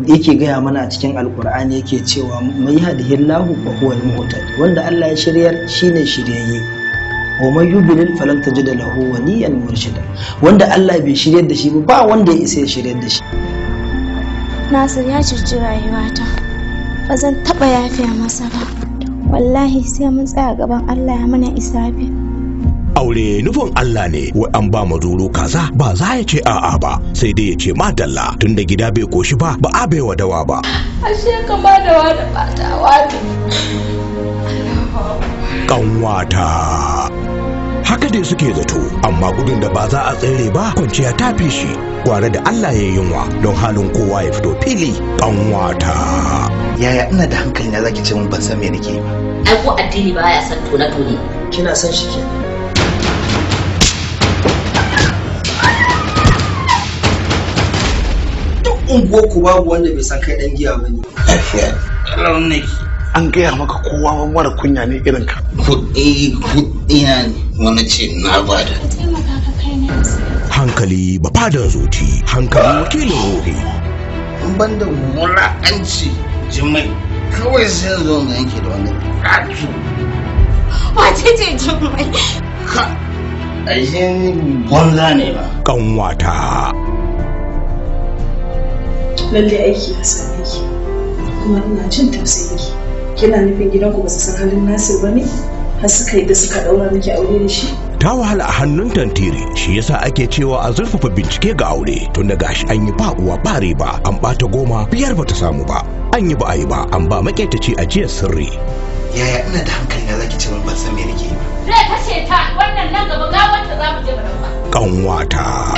Yake gaya mana a cikin Alkur'ani, yake cewa man yahdihillahu fa huwa al-muhtadi, wanda Allah ya shiryar shine shiryayye, wa man yudlil falan tajida lahu waliyan murshida. Wanda Allah bai shiryar da shi ba, ba wanda ya isa ya shiryar da shi. Nasir ya cuci rayuwata. Ba zan taɓa yafiya masa ba. Wallahi sai mun tsaya gaban Allah ya mana hisabi. Aure nufin Allah ne. Wai an ba mazuru kaza, ba za ya ce a'a ba, sai dai ya ce madalla. Tunda gida bai koshi ba, ba a baiwa dawa ba. Ashe kama da wani batawa ne. Kanwata, haka dai suke zato, amma gudun da ba za a tsere ba, kwanciya ta fi shi. Gware da Allah ya yunwa don halin kowa ya fito fili. Kanwata. Yaya ina da hankali na zaki ce mun ban san me nake yi ba? Ai ko addini baya son tone tone. Kina son shi kenan? Duk unguwarku babu wanda bai san kai dan giya bane. Lafiya lau nake. An gaya maka kowa mara kunya ne irin ka. Kuɗi kuɗi na ne, wani ce na bada. Ka taimaka ka kai na asibiti. Hankali ba fadan zuci, hankali wakilin ruhi. In ban da wulaƙanci, jimai kawai sai zo na yanke da wani ƙatu. Wace ce Jummai? Ka ashe ni banza ne ba. Kanwata. Lalle aiki ya same ki, kuma ina jin tausayin ki. Kina nufin gidanku ba su san halin Nasir ba ne har suka yi da suka daura miki aure da shi? Ta wahala a hannun tantiri, shi yasa ake cewa a zurfafa bincike ga aure, tun da gashi an yi ba uwa ba riba, an bata 10, 5 bata samu ba, an yi ba a yi ba, an ba maƙetaci ajiyar sirri. Yaya ina da hankali na zaki ce mun ban san me nake yi ba? Zai kashe ta wannan, nan gaba gawar ta za mu je mu dauka. Kanwata,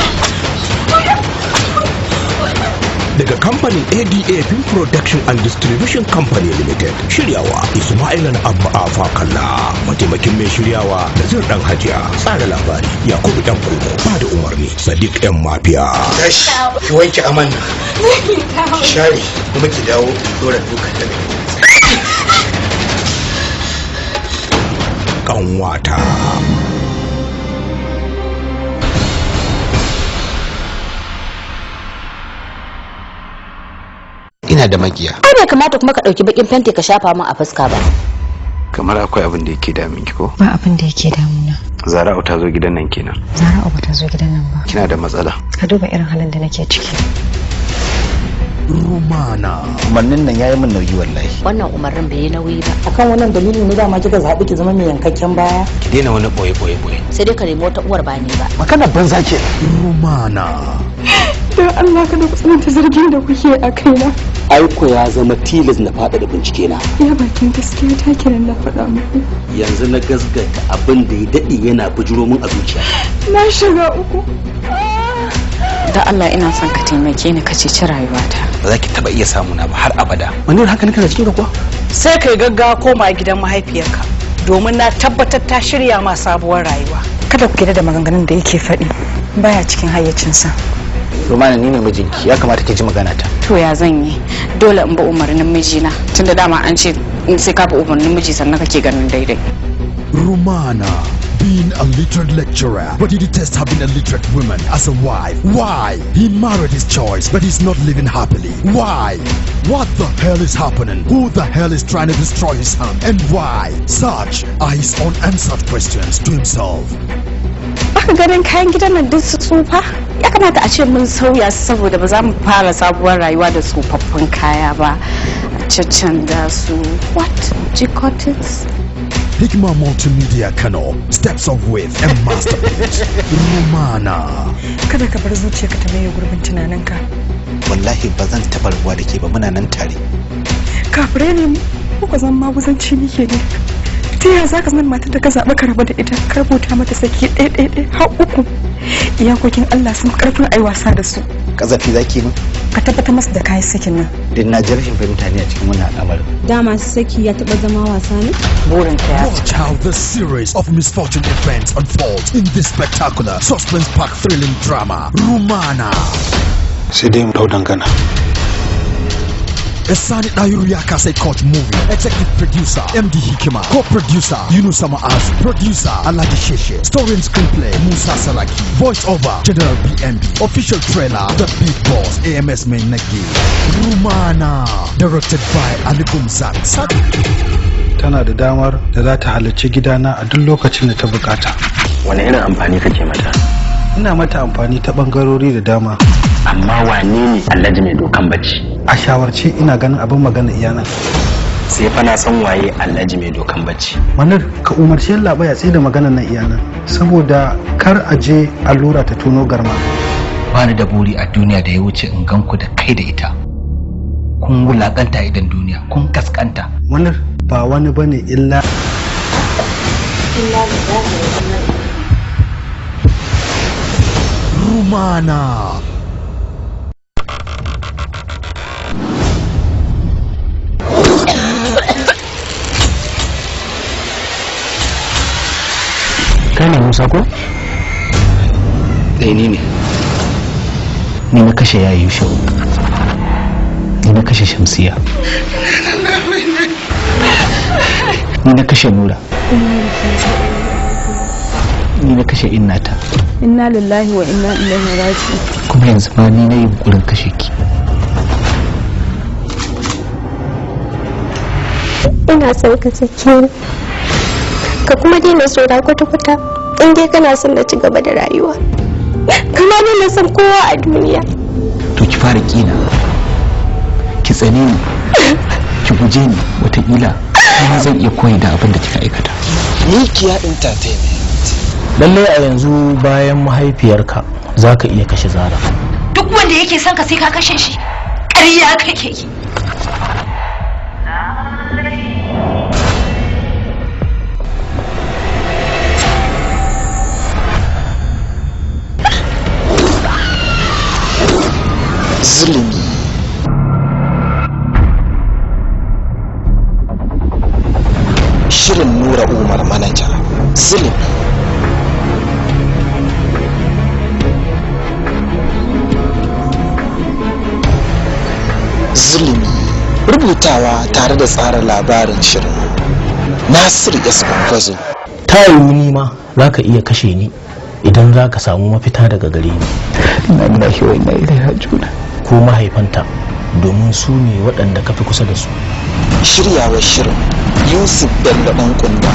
daga kamfanin ADA Film Production and Distribution Company Limited. Shiryawa Ismail Abba Afa Kalla, mataimakin mai shiryawa Nazir Dan Hajiya, tsara labari Yakubu Dan Kogo, ba da umarni Sadiq M Mafiya. Tashi ki wanke aman nan, ki share, kuma ki dawo dora dukan da Kanwata. Ina da makiya. Ai bai kamata kuma ka dauki bakin fenti ka shafa min a fuska ba. Kamar akwai abin da yake damun ki, ko? Ba abin da yake damuna. Zara'u ta zo gidan nan kenan? Zara'u ba ta zo gidan nan ba. Kina da matsala. Ka duba irin halin da nake ciki. Rumana. Umarnin nan yayi min nauyi wallahi. Wannan umarnin bai yi nauyi ba. Akan wannan dalilin ne dama kika zaɓi ki zama mai yankakken baya? Ki daina wani boye boye boye. Sai dai ka nemi wata uwar ba ni ba. Magana banza ke. Rumana. Don Allah kada ku tsananta zargin da kuke a kaina. Aiko ya zama tilas na faɗaɗa bincike na. Ya bakin gaskiya ta kiran na faɗa muku. Yanzu na gasgata abin da ya daɗe yana bujuro min a zuciya. Na shiga uku. Da Allah ina son ka taimake ni ka ceci rayuwata. Ba za ki taba iya samu na ba har abada. Wani haka kana cikin ka kuwa? Sai kai gaggawa koma gidan mahaifiyarka, domin na tabbatar ta shirya ma sabuwar rayuwa. Kada ku yarda da maganganun da yake faɗi, baya cikin hayyacinsa. Romana, ni ne mijinki, ya kamata ki ji magana ta. To ya zan yi? Dole in bi umarnin mijina, tunda dama an ce in sai ka bi umarnin miji sannan kake ganin daidai. Romana. Being a literate lecturer, but he detests having a literate woman as a wife. Why? He married his choice, but he's not living happily. Why? What the hell is happening? Who the hell is trying to destroy his son? And why? Such are his unanswered questions to himself. Baka ganin kayan gidan nan duk su tsufa? Ya kamata a ce mun sauya su, saboda ba za mu fara sabuwar rayuwa da tsofaffin kaya ba. A caccanda su. What do you call it? Hikma Multimedia Kano steps up with a masterpiece. Romana. Kada ka bar zuciyarka ta maye gurbin tunaninka. Wallahi ba zan taɓa rabuwa da ke ba, muna nan tare. Kafirai ne mu ko zan maguzanci muke ne? Ta yaya zaka zama matar da ka zaɓi ka rabu da ita, ka rubuta mata saki ɗaya ɗaya ɗaya har uku? Iyakokin Allah sun karfin ai wasa da su. Kazafi zaki min? Ka tabbatar masa da kayan sakin nan. Din na ji rashin fahimta ne a cikin wannan al'amarin. Dama saki ya taɓa zama wasa ne? Burin ka ya Watch how the series of misfortune events unfolds in this spectacular suspense-packed thrilling drama, Romana. Sai dai mu dau dangana. A Sani Dahiru Yakasai Coach movie. Executive producer MD Hikima. Co-producer Yunusa Ma'azu. Producer Alhaji Sheshe. Story and screenplay Musa Saraki. Voice over General BNB. Official trailer The Big Boss AMS Mainagi. Rumana. Directed by Ali Gumzak. Tana da damar da za ta halarci gidana a duk lokacin da ta bukata. Wani irin amfani kake mata? Ina mata amfani ta bangarori da dama. Amma wane ne Alhaji mai dokan bacci? A shawarce ina ganin abin magana iyana. Sai fa na san waye Alhaji mai dokan bacci. Manar, ka umarci Yallaɓai ya tsaye da maganar nan iyana, saboda kar a je allura ta tono garma. Bani da buri a duniya da ya wuce in gan ku da kai da ita. Kun wulakanta idan duniya, kun kaskanta. Manar, ba wani bane illa Rumana. Kai ne Musa ko? Eh, ni ne. Ni na kashe yayi Yushau. Ni na kashe Shamsiya. Ni na kashe Nura. Ni na kashe Innata. Inna lillahi wa inna ilaihi raji'un. Kuma yanzu ma ni na yi yunkurin kashe ki. Ina son ka sake ni, ka kuma daina sona kwata-kwata in dai kana son na ci gaba da rayuwa. Kuma daina son kowa a duniya. To ki fara kina. Ki tsane ni. Ki guje ni, wataƙila kuma zan iya koyi da abin da kika aikata. Mikiya Entertainment. Lallai a yanzu bayan mahaifiyarka za ka iya kashe Zara. Duk wanda yake son ka sai ka kashe shi. Ƙarya kake yi. Zulumi. Shirin Nura Umar Manaja. Zulumi. Zulumi. Rubutawa tare da tsara labarin shirin Nasir S. Gwangwazo. Ta yiwu ni ma za ka iya kashe ni idan za ka samu mafita daga gare ni. Inna lillahi wa inna ilaihi raji'un. Ko mahaifanta, domin su ne waɗanda ka fi kusa da su. Shiryawar shirin Yusuf Bello ɗan Kunda.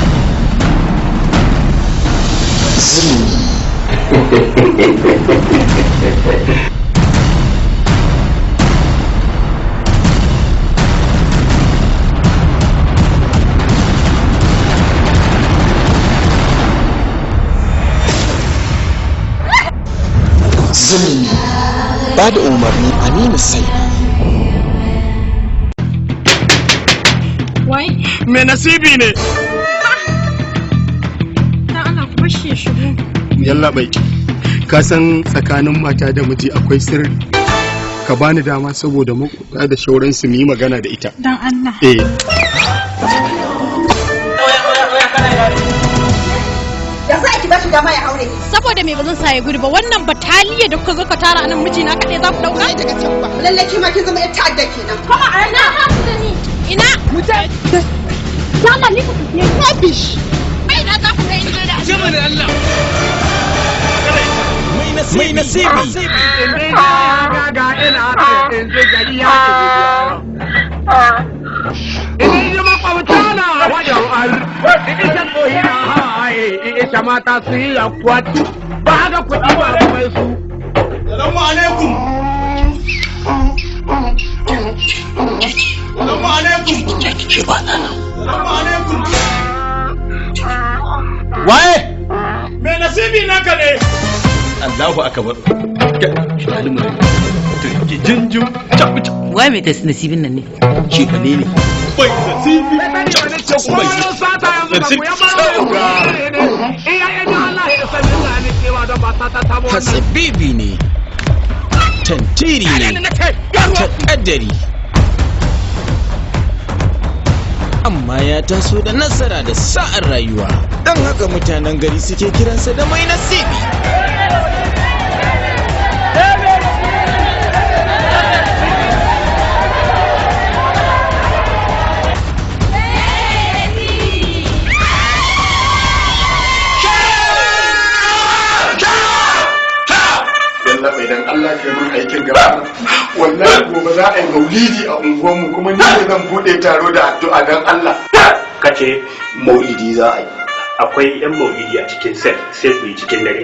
Zulumi. Zulumi. Ba da umarni Aminu Sai. Wai? Me nasibi ne. Dan Allah ku bashi ya shigo. Yallaɓai, ka san tsakanin mata da miji akwai sirri. Ka bani dama saboda maƙota da shauransu mu yi magana da ita. Dan Allah. Eh. Ya za ki bashi dama ya haure? Saboda me ba zan sa ya gudu ba? Wannan bataliya da kuka zo ka tara anan, mijina kaɗai za ku ɗauka? Daga can ba. Lallai ke ma kin zama 'yar ta'adda kenan. Kuma a ina da ni. Ina? Mutai. Dama ni ku ne rubbish. Bai na za ku kai ni da Jama'a Allah. Mai nasibi. Mata su yi yakwat ba ga kuɗi ba mai su. Salamu alaikum. Salamu alaikum. Salamu alaikum. Waye? Me nasibi naka ne. Allahu akbar. Jinjin. Wai mai nasibin nan ne? Shi fa ne ne. Bai nasibi. Hatsabibi ne. Tantiri ne. Takaddari. Amma ya taso da nasara da sa'ar rayuwa. Don haka mutanen gari suke kiransa da mai nasibi. Maulidi a unguwarmu, kuma ni ne zan bude taro da addu'a dan Allah. Kace maulidi za a yi. Akwai yan maulidi a cikin sel, sai ku yi cikin dare.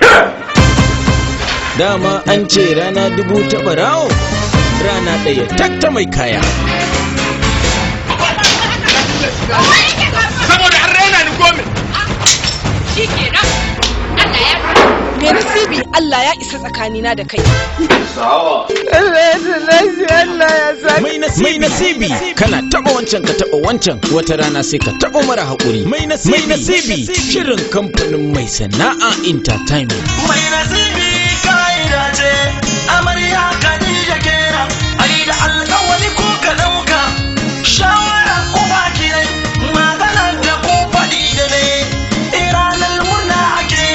Dama an ce rana dubu ta ɓarawo, rana ɗaya tak ta mai kaya. Saboda an raina ni gome. Shi kenan. Allah ya Me nasibi, Allah ya isa tsakanina da kai. Mai nasibi, kana taba wancan, ka taba wancan, wata rana sai ka taba mara haƙuri. Mai Nasibi, shirin kamfanin Mai Sana'a Entertainment. Mai Nasibi ka'ida ce, amarya Khadija kera, ai da alƙawari ko ka ɗauka, shawara ko baki ne, magana da ko faɗi da ne, ranar murna ake,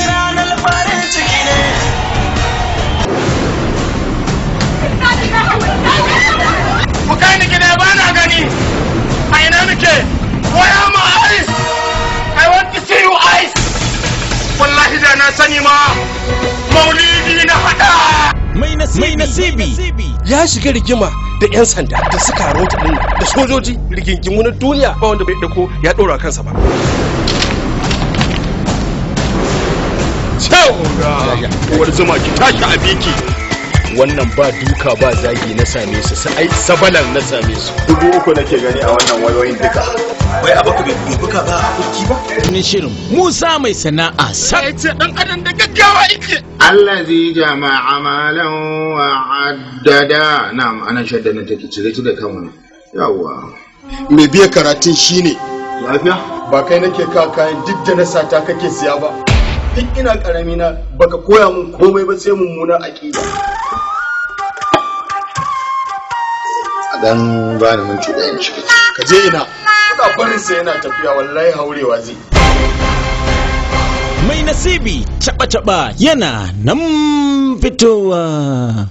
ranar farin ciki ne. Ku kai ni gida, ba na gani. A ina muke? Where are my eyes? I want to see you eyes. Wallahi da na sani ma maulidi na hada. Mai Nasibi. Ya shiga rigima da 'yan sanda da suka rota din da sojoji, rigingimu na duniya ba wanda bai dako ya dora kansa ba. Uwar zuma ki tashi a biki. Wannan ba duka ba zagi na same su, sai ai sabalan na same su. 3000 nake gani a wannan wayoyin duka. Wai a baka bai buka ba a kurki ba. Ni shirin Musa Mai Sana'a sak. Ce dan adam da gaggawa yake. Allazi jama'a malan wa addada. Na'am, anan shadda nan take, cire ta da kan wani. Yawwa. Mai biya karatun shine. Lafiya? Ba kai nake ka kayan duk da na sata kake siya ba. Duk ina karami na baka koya mun komai ba sai mummuna aqida. A dan bani minti ɗaya in shiga. Ka je ina? Kuna barin sa yana tafiya, wallahi haurewa zai. Mai Nasibi, caba caba yana nan fitowa.